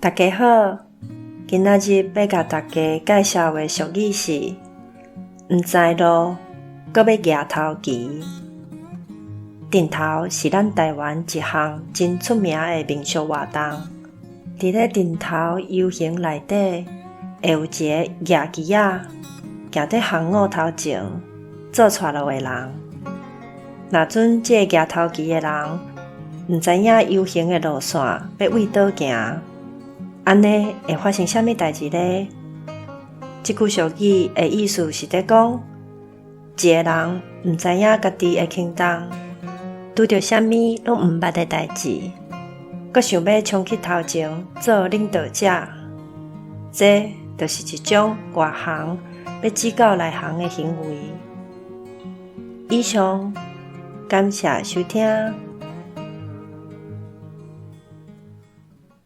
大家好，今仔日欲共大家介紹的俗語是：毋知路，閣欲蜈頭旗。陣頭是咱台灣一項真出名的民俗活動。佇咧陣頭遊行內底，會有一个蜈旗仔，行佇行伍頭前做帶路的人。若準這个蜈頭旗的人毋知影遊行的路線欲對佗行，按呢會發生啥物代誌呢？這句俗語的意思是咧講，一个人毋知影家己的行動，拄著啥物攏毋捌的代誌，閣想欲衝去頭前做領導者，這就是一種外行欲指教內行的行為。以上，感謝收聽。